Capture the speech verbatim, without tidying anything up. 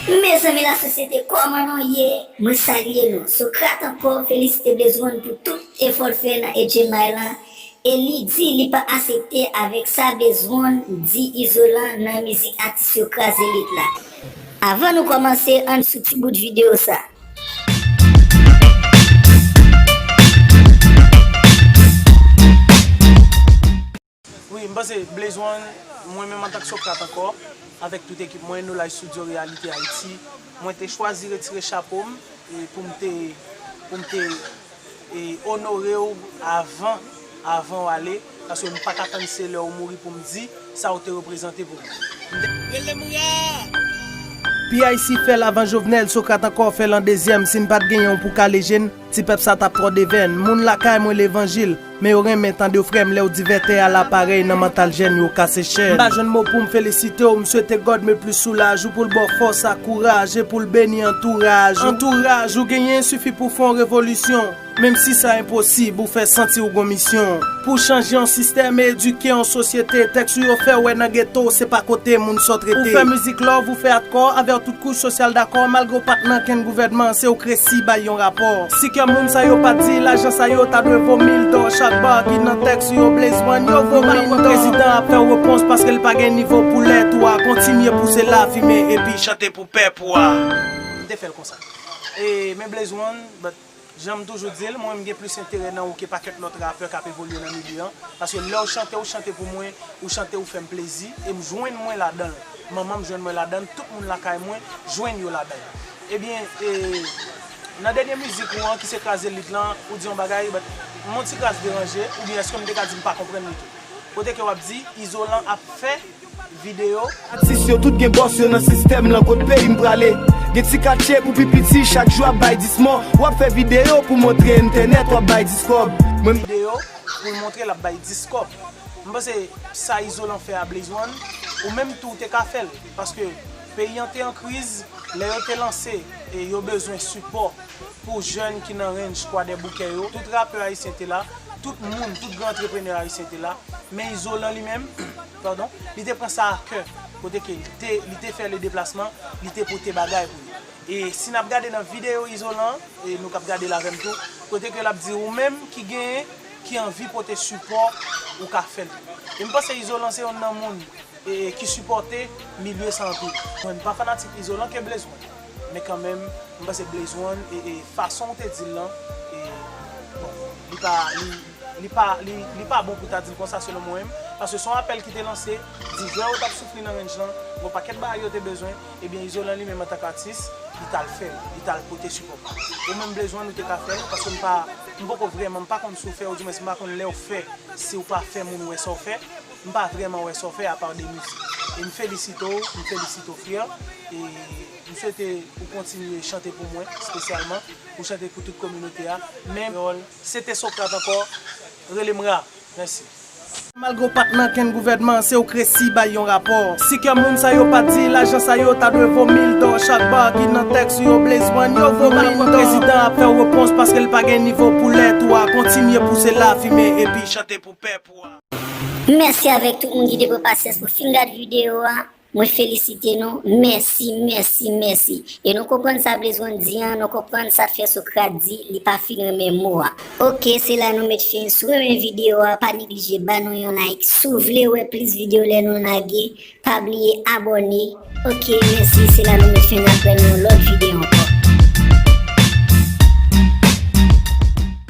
Mezanmi lasosyete, kòman nou ye? Mwen salye nou. Socrate ankò felisite Blaze One pou tout efò l fè nan H M I lan, e li di li pa aksepte avèk sa Blaze One di Izolan nan mizik atis yo kraze lit la. Avan nou kòmanse, ann sou ti bout videyo sa. Wi, m panse Blaze One, mwen menm antank Socrate ankò, avèk tout ekip mwen, nou la estidyo Reyalite Ayiti, mwen te chwazi retire chapo m e pou m te pou m te e onore w avan avan w ale, paske m pa ka tann se lè w mouri pou m di sa w te reprezante pou mwen. Rele m Ra! P I C fè l avan Jovenel, Socrate ankò fè l an dezyèm, si n pa t genyen w pou kale je n, ti pèp sa t ap twò devèn. Moun lakay mwen levanjil, men yo renmen tande w frè m, lè w di vètè a la parèy nan mantal jèn yo kase chèn. M pa jwenn mo pou m felisite w, m swete God met plis sou laj ou pou l ba w fòs ak kouraj e pou l beni antouraj ou. Antouraj ou genyen sifi pou fè yon revolisyon. Menm si sa enposib, ou fè santi w gon misyon pou chanje yon sistèm e edike yon sosyete. Tèks ou yo fè w wè nan geto se pa kote moun sòt rete. Ou fè mizik love, ou fè atkò avè tout kouch sosyal dakò, malgre w pa t nan kenn gouvènman, se ou k resi bay yon rapò. Si kè moun sa yo pa t di, lajan sa yo ta dwe vo mil dò. Chak ba ki nan tèks ou yo, Blaze One, yo vo mil dò. Prezidan ap fè w repons paske l pa gen nivo pou lèt ou a. Kontinye pouse lafimen epi chante pou pèp ou a. M te fè l konsa. E men Blaze One, but Jan m toujou di l, mwen menm m gen plis enterè nan ou ke pakèt lòt rapè k ap evolye nan milye an. Paske lè w chante, ou chante pou mwen, ou chante, ou fè m plezi, e m jwenn mwen ladan l. Manman m jwenn mwen ladan l, tout moun lakay mwen jwenn yo ladan l. Ebyen, e, nan dènye mizik ou an ki se Kraze Lit lan, ou di yon bagay, but m on ti kras deranje, oubyen èske m te ka di m pa konprann li tou? Kote ke w ap di, Izolan ap fè videyo. Atis yo tout gen bòs yo nan sistèm lan, kot peyi m prale? Gen ti katye pou pi piti, chak jou ap bay dis mò. W ap fè videyo pou montre entènèt w ap bay dis kòb. Mwen. Videyo pou l montre l ap bay dis kòb. M panse sa Izolan fè a Blaze One, ou menm tou w te ka fè l. Paske peyi an te an kriz, lè yo te lanse e yo bezwen sipò pou jèn ki nan range Kwadèboukè yo, tout rapè ayisyen te la, tout moun, tout gran antreprenè ayisyen te la, men Izolan li menm, padon, li te pran sa a kè, kote ke li te, li te fè le deplasman, li te pote bagay pou yo. E si n ap gade nan videyo Izolan, e nou k ap gade l avè m tou, kote ke l ap di ou menm ki genyen, ki anvi pote sipò, ou ka fè l tou. E m panse Izolan se yonn nan moun e, ki sipòte milye sa anpil. Mwen m pa fanatik Izolan ke Blaze One, men kanmenm, m panse Blaze One, e, e fason w te di l lan, e, bon, li pa, li, li pa, li, li pa bon pou ta di l konsa selon mwen menm, paske se yon apèl ki te lanse, di jwè yo t ap soufri nan range lan, gon pakèt bagay yo te bezwen, ebyen Izolan li menm antank atis, li t al fè l, li t al pote sipò. Ou menm Blaze One ou te ka fè l, paske m pa, m poko vrèman, m pa konn si w fè, oudimwens m pa konn lè w fè, si w pa fè moun wè sa w fè. M pa vrèman wè sa w fè apa de mizik. E m felisite w, m felisite w Frè. E m swete ou kontinye chante pou mwen, espesyalman. Ou chante pou tout kominote a. Men, se te Socrate ankò, rele m Ra. Mèsi. Malgre w pa t nan kenn gouvènman, se ou k resi bay yon rapò. Si kè moun sa yo pa t di, lajan sa yo ta dwe vo mil dò. Chak ba ki nan tèks ou yo, Blaze One, yo vo mil dò. Prezidan ap fè w repons paske l pa gen nivo pou lèt ou a. Kontinye pouse lafimen epi chante pou pèp ou a. Mèsi avèk tout moun ki te pran pasyans pou fin gad videyo a. Mwen felisite nou. Mèsi, mèsi, mèsi. E nou konprann sa Blaze One di an, nou konprann sa Frè Socrate di, li pa fin renmen mo a. Oke, se la nou met fen. Si w renmen videyo a, pa neglije ba nou yon like. Si w vle wè plis videyo lè nou lage, pa bliye abòne. Oke, mèsi, se la nou met fen, n ap wè n